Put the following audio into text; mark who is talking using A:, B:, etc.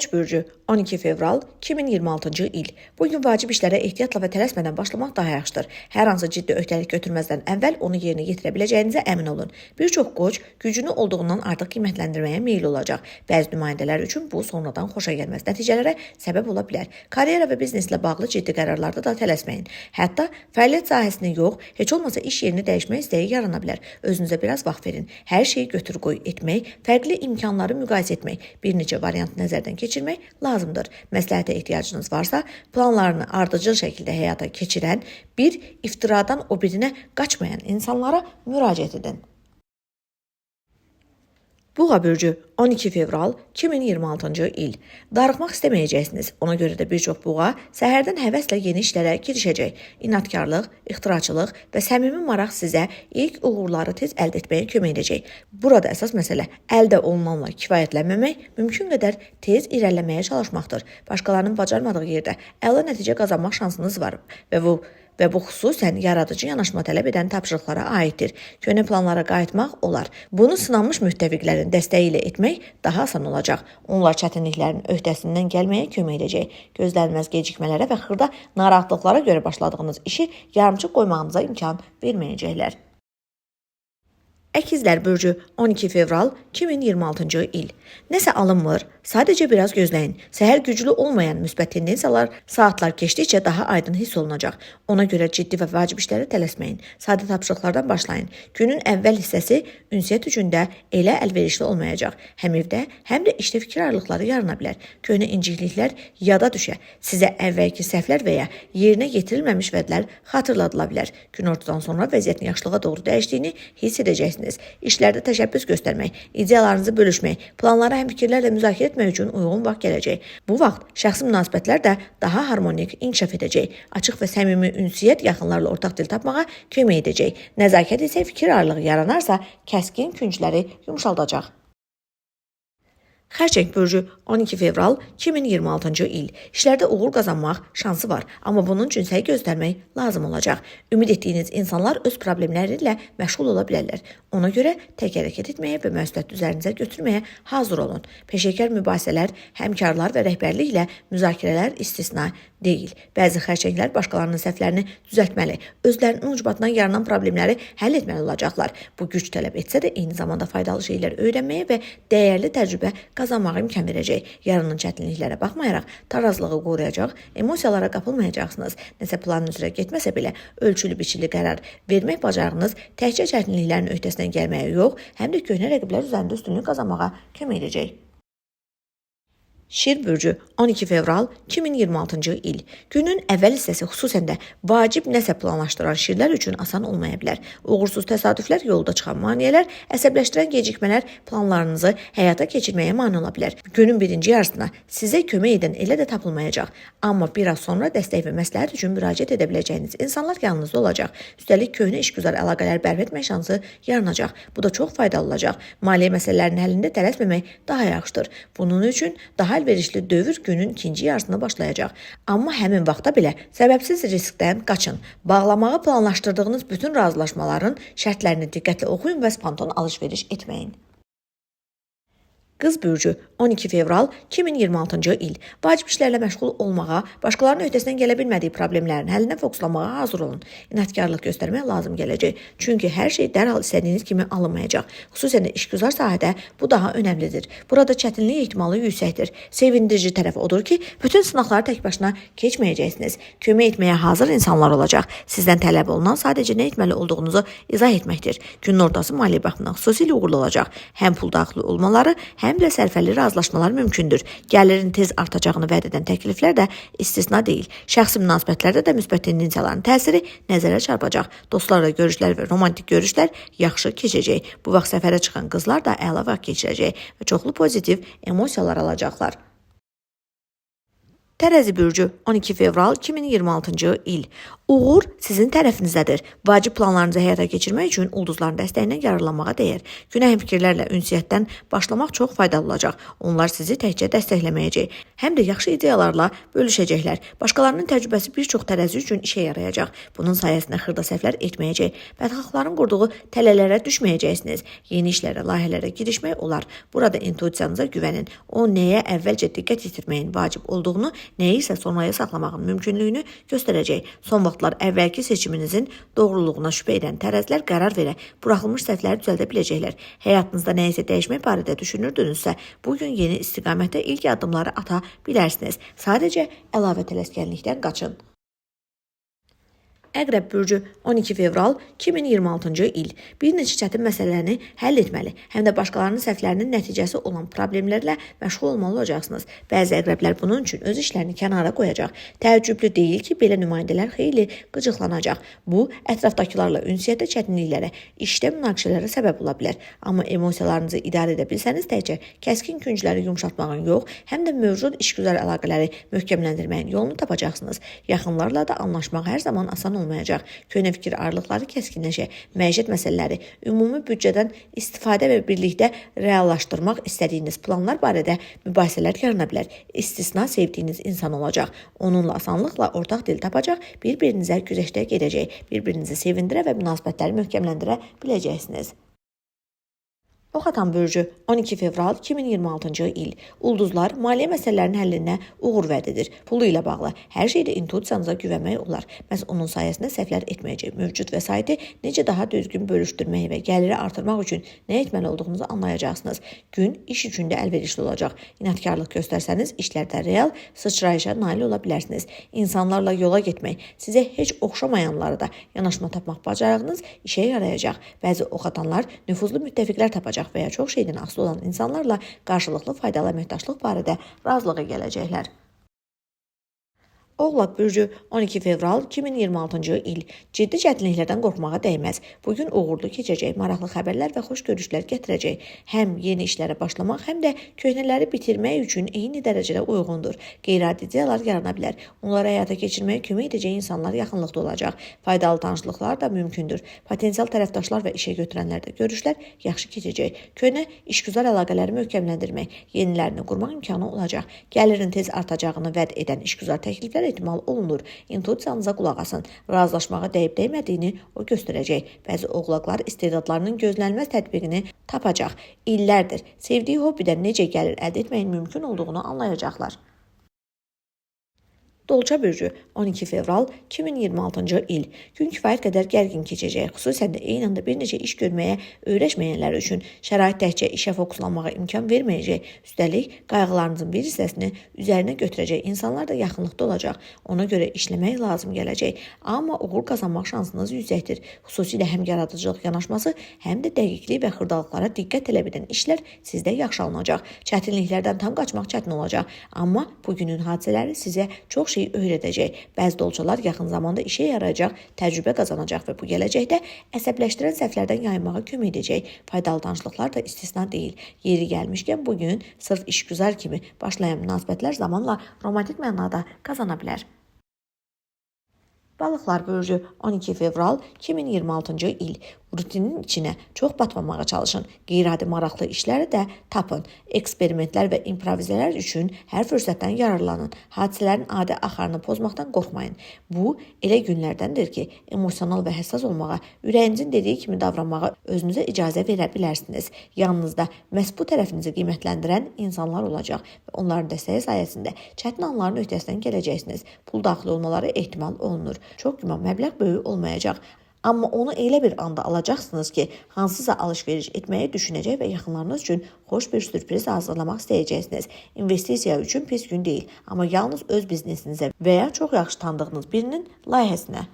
A: Qoç bürcü 12 fevral 2026-cı il. Bu gün vacib işlərə ehtiyatla və tələsmədən başlamaq daha yaxşıdır. Hər hansı ciddi öhdəlik götürməzdən əvvəl onu yerinə yetirə biləcəyinizə əmin olun. Bir çox qoç gücünü olduğundan artıq qiymətləndirməyə meyilli olacaq. Bəzi nümayəndələr üçün bu sonradan xoşagəlməz nəticələrə səbəb ola bilər. Karyera və bizneslə bağlı ciddi qərarlarda da tələsməyin. Hətta fəaliyyət sahəsini yox, heç olmasa iş yerini dəyişmək istəyi yarana bilər. Özünüzə biraz vaxt verin. Hər şeyi götür-qoy etmək, fərqli imkanları müqayisə etmək, bir neçə variantı nəzərdən keçirmək lazımdır. Məsləhətə ehtiyacınız varsa, planlarını ardıcıl şəkildə həyata keçirən, bir iftiradan o birinə qaçmayan insanlara müraciət edin. Buğa bürcü 12 fevral 2026-cı il. Darıxmaq istəməyəcəksiniz. Ona görə də bir çox buğa səhərdən həvəslə yeni işlərə girişəcək. İnadkarlıq, ixtiraçılıq və səmimi maraq sizə ilk uğurları tez əldə etməyə kömək edəcək. Burada əsas məsələ əldə olunanla kifayətlənməmək, mümkün qədər tez irəliləməyə çalışmaqdır. Başqalarının bacarmadığı yerdə əla nəticə qazanmaq şansınız var və bu xüsusən yaradıcı yanaşma tələb edən tapşırıqlara aiddir. Köhnə planlara qayıtmaq olar. Bunu sınanmış müttəfiqlərin dəstəyi ilə etmək daha asan olacaq. Onlar çətinliklərin öhdəsindən gəlməyə kömək edəcək. Gözlənilməz gecikmələrə və xırda narahatlıqlara görə başladığınız işi yarımçıq qoymağınıza imkan verməyəcəklər. Əkizlər bürcü 12 fevral 2026-cı il. Nəsə alınmır, sadəcə biraz gözləyin. Səhər güclü olmayan müsbət tendensiyalar saatlar keçdikcə daha aydın hiss olunacaq. Ona görə ciddi və vacib işlərə tələsməyin. Sadə tapşırıqlardan başlayın. Günün əvvəl hissəsi ünsiyyət üçün də elə əlverişli olmayacaq. Həm evdə, həm də işdə fikir ayrılıqları yarana bilər. Köhnə incikliklər yada düşə, sizə əvvəlki səhvlər və ya yerinə yetirilməmiş vədlər xatırladıla bilər. Günortadan sonra vəziyyətin yaxşılığa doğru dəyişdiyini hiss edəcəksiniz. İşlərdə təşəbbüs göstərmək, ideyalarınızı bölüşmək, planları həmfikirlərlə müzakirə etmək üçün uyğun vaxt gələcək. Bu vaxt şəxsi münasibətlər də daha harmonik inkişaf edəcək. Açıq və səmimi ünsiyyət yaxınlarla ortaq dil tapmağa kömək edəcək. Nəzakət isə fikir ayrılığı yaranarsa kəskin küncləri yumşaldacaq. Xərçəng bürcü 12 fevral 2026-cı il. İşlərdə uğur qazanmaq şansı var, amma bunun üçün səy göstərmək lazım olacaq. Ümid etdiyiniz insanlar öz problemləri ilə məşğul ola bilərlər. Ona görə tək hərəkət etməyə və məsuliyyəti üzərinizə götürməyə hazır olun. Peşəkar mübahisələr, həmkarlar və rəhbərliklə müzakirələr istisna deyil. Bəzi xərçənglər başqalarının səhvlərini düzəltməli, özlərinin ucbatından yaranan problemləri həll etməli olacaqlar. Bu güc tələb etsə də eyni zamanda faydalı şeylər öyrənməyə və dəyərli təcrübə qazanmağa imkan verəcək. Yaranan çətinliklərə baxmayaraq tarazlığı qoruyacaq, emosiyalara qapılmayacaqsınız. Nəsə planın üzrə getməsə belə ölçülü biçili qərar vermək bacarığınız təkcə çətinliklərin öhdəsindən gəlməyə yox, həm də köhnə rəqiblər üzərində üstünlük qazanmağa kömək edəcək. Şir bürcü 12 fevral 2026-cı il. Günün əvvəl hissəsi xüsusən də vacib nəsə planlaşdıran şirlər üçün asan olmaya bilər. Uğursuz təsadüflər, yolda çıxan maneələr, əsəbləşdirən gecikmələr planlarınızı həyata keçirməyə mane ola bilər. Günün birinci yarısına sizə kömək edən elə də tapılmayacaq. Amma biraz sonra dəstək və məsləhət üçün müraciət edə biləcəyiniz insanlar yanınızda olacaq. Üstəlik köhnə işgüzar əlaqələr bərpa etmək şansı yaranacaq. Bu da çox faydalı olacaq. Maliyyə məsələlərinin həllində tələsməmək daha yaxşıdır. Bunun üçün daha əlverişli dövr günün ikinci yarısında başlayacaq. Amma həmin vaxtda belə səbəbsiz riskdən qaçın. Bağlamağı planlaşdırdığınız bütün razılaşmaların şərtlərini diqqətlə oxuyun və spontan alış-veriş etməyin. Qız bürcü 12 fevral 2026-cı il. Vacib işlərlə məşğul olmağa, başqalarının öhdəsindən gələ bilmədiyi problemlərin həllinə fokuslanmağa hazır olun. İnadkarlıq göstərmək lazım gələcək. Çünki hər şey dərhal istədiyiniz kimi alınmayacaq. Xüsusən də işgüzar sahədə bu daha önəmlidir. Burada çətinlik ehtimalı yüksəkdir. Sevindirici tərəf odur ki, bütün sınaqları tək başına keçməyəcəksiniz. Kömək etməyə hazır insanlar olacaq. Sizdən tələb olunan sadəcə nə etməli olduğunuzu izah etməkdir. Günün ortası maliyyə baxımından xüsusilə uğurlu olacaq. Həm pul daxil olmaları, həm də sərfəli razılaşmalar mümkündür. Gəlirin tez artacağını vəd edən təkliflər də istisna deyil. Şəxsi münasibətlərdə də müsbət tendensiyaların təsiri nəzərə çarpacaq. Dostlarla görüşlər və romantik görüşlər yaxşı keçəcək. Bu vaxt səfərə çıxan qızlar da əla vaxt keçirəcək və çoxlu pozitiv emosiyalar alacaqlar. Tərəzi bürcü 12 fevral 2026-cı il. Uğur sizin tərəfinizdədir. Vacib planlarınızı həyata keçirmək üçün ulduzların dəstəyindən yararlanmağa dəyər. Günə həmfikirlərlə ünsiyyətdən başlamaq çox faydalı olacaq. Onlar sizi təkcə dəstəkləməyəcək, həm də yaxşı ideyalarla bölüşəcəklər. Başqalarının təcrübəsi bir çox tərəzi üçün işə yarayacaq. Bunun sayəsində xırda səhvlər etməyəcək, bədxahların qurduğu tələlərə düşməyəcəksiniz. Yeni işlərə, layihələrə girişmək olar. Burada intuisiyanıza güvənin. O nəyə əvvəlcə diqqət yetirməyin vacib olduğunu, nəyi isə sonraya saxlamağın mümkünlüyünü göstərəcək. Son vaxtlar əvvəlki seçiminizin doğruluğuna şübhə edən tərəzilər qərar verə, buraxılmış səhvləri düzəldə biləcəklər. Həyatınızda nəyisə dəyişmək barədə düşünürdünüzsə, bu gün yeni istiqamətdə ilk addımları ata bilərsiniz. Sadəcə əlavə tələskənlikdən qaçın. Əqrəb bürcü 12 fevral 2026-cı il. Bir neçə çətin məsələni həll etməli, həm də başqalarının səhvlərinin nəticəsi olan problemlərlə məşğul olmalı olacaqsınız. Bəzi əqrəblər bunun üçün öz işlərini kənara qoyacaq. Təəccüblü deyil ki, belə nümayəndələr xeyli qıcıqlanacaq. Bu, ətrafdakılarla ünsiyyətdə çətinliklərə, işdə münaqişələrə səbəb ola bilər. Amma emosiyalarınızı idarə edə bilsəniz təkcə kəskin küncləri yumşaltmağın yox, həm də mövcud işgüzar əlaqələri möhkəmləndirməyin yolunu tapacaqsınız. Yaxınlarla da anlaşmaq hər zaman asan olmayacaq. Köhnə fikir ayrılıqları kəskinləşə, məişət məsələləri, ümumi büdcədən istifadə və birlikdə reallaşdırmaq istədiyiniz planlar barədə mübahisələr yarana bilər. İstisna sevdiyiniz insan olacaq. Onunla asanlıqla ortaq dil tapacaq, bir-birinizə güzəştə gedəcək, bir-birinizi sevindirə və münasibətləri möhkəmləndirə biləcəksiniz. Ox atan bürcü 12 fevral 2026-cı il. Ulduzlar maliyyə məsələlərinin həllinə uğur vəd edir. Pulu ilə bağlı hər şeydə intuisiyanıza güvənmək olar. Məhz onun sayəsində səhvlər etməyəcək. Mövcud vəsaiti necə daha düzgün bölüşdürmək və gəliri artırmaq üçün nə etməli olduğunuzu anlayacaqsınız. Gün iş üçün də əlverişli olacaq. İnadkarlıq göstərsəniz işlərdə real sıçrayışa nail ola bilərsiniz. İnsanlarla yola getmək, sizə heç oxşamayanlara da yanaşma tapmaq bacarığınız işə yarayacaq. Bəzi ox atanlar nüfuzlu müttəfiqlər tapacaq və ya çox şeydən asılı olan insanlarla qarşılıqlı faydalı əməkdaşlıq barədə razılığa gələcəklər. Oğlaq bürcü 12 fevral 2026-cı il. Ciddi çətinliklərdən qorxmağa dəyməz. Bu gün uğurlu keçəcək, maraqlı xəbərlər və xoş görüşlər gətirəcək. Həm yeni işlərə başlamaq, həm də köhnələri bitirmək üçün eyni dərəcədə uyğundur. Qeyri-adi ideyalar yarana bilər. Onları həyata keçirməyə kömək edəcək insanlar yaxınlıqda olacaq. Faydalı tanışlıqlar da mümkündür. Potensial tərəfdaşlar və işə götürənlərdə görüşlər yaxşı keçəcək. Köhnə işgüzar əlaqələri möhkəmləndirmək, yenilərini qurmaq imkanı olacaq. Gəlirin tez artacağını vəd edən işgüzar təkliflər ehtimal olunur. İntuisiyanıza qulaq asın. Razılaşmağa dəyib dəymədiyini o göstərəcək. Bəzi oğlaqlar istedadlarının gözlənilməz tətbiqini tapacaq. İllərdir sevdiyi hobbidən necə gəlir əldə etməyin mümkün olduğunu anlayacaqlar. Dolça bürcü 12 fevral 2026-cı il. Gün kifayət qədər gərgin keçəcək. Xüsusən də eyni anda bir neçə iş görməyə öyrəşməyənlər üçün şərait təkcə işə fokuslanmağa imkan verməyəcək. Üstəlik, qayğılarınızın bir hissəsini üzərinə götürəcək insanlar da yaxınlıqda olacaq. Ona görə işləmək lazım gələcək. Amma uğur qazanmaq şansınız yüksəkdir. Xüsusilə həm yaradıcılıq yanaşması, həm də dəqiqlik və xırdalıqlara diqqət tələb edən işlər sizdə yaxşı alınacaq. Çətinliklərdən tam qaçmaq çətin olacaq. Amma bugünün hadisələri sizə çox şey öyrədəcək. Bəzi dolçalar yaxın zamanda işə yarayacaq, təcrübə qazanacaq və bu gələcəkdə əsəbləşdirən səhvlərdən yayınmağa kömək edəcək. Faydalı danışıqlar da istisna deyil. Yeri gəlmişkən bu gün sırf işgüzar kimi başlayan münasibətlər zamanla romantik mənada qazana bilər. Balıqlar bürcü 12 fevral 2026-cı il. Rutinin içinə çox batmamağa çalışın. Qeyri-adi maraqlı işləri də tapın. Eksperimentlər və improvizələr üçün hər fürsətdən yararlanın. Hadisələrin adi axarını pozmaqdan qorxmayın. Bu elə günlərdəndir ki, emosional və həssas olmağa, ürəyinizin dediyi kimi davranmağa özünüzə icazə verə bilərsiniz. Yanınızda məhz bu tərəfinizi qiymətləndirən insanlar olacaq və onların dəstəyi sayəsində çətin anların öhdəsindən gələcəksiniz. Pul daxil olmaları ehtimal olunur. Çox güman məbləğ böyük olmayacaq. Amma onu elə bir anda alacaqsınız ki, hansısa alış-veriş etməyi düşünəcək və yaxınlarınız üçün xoş bir sürpriz hazırlamaq istəyəcəksiniz. İnvestisiya üçün pis gün deyil, amma yalnız öz biznesinizə və ya çox yaxşı tanıdığınız birinin layihəsinə.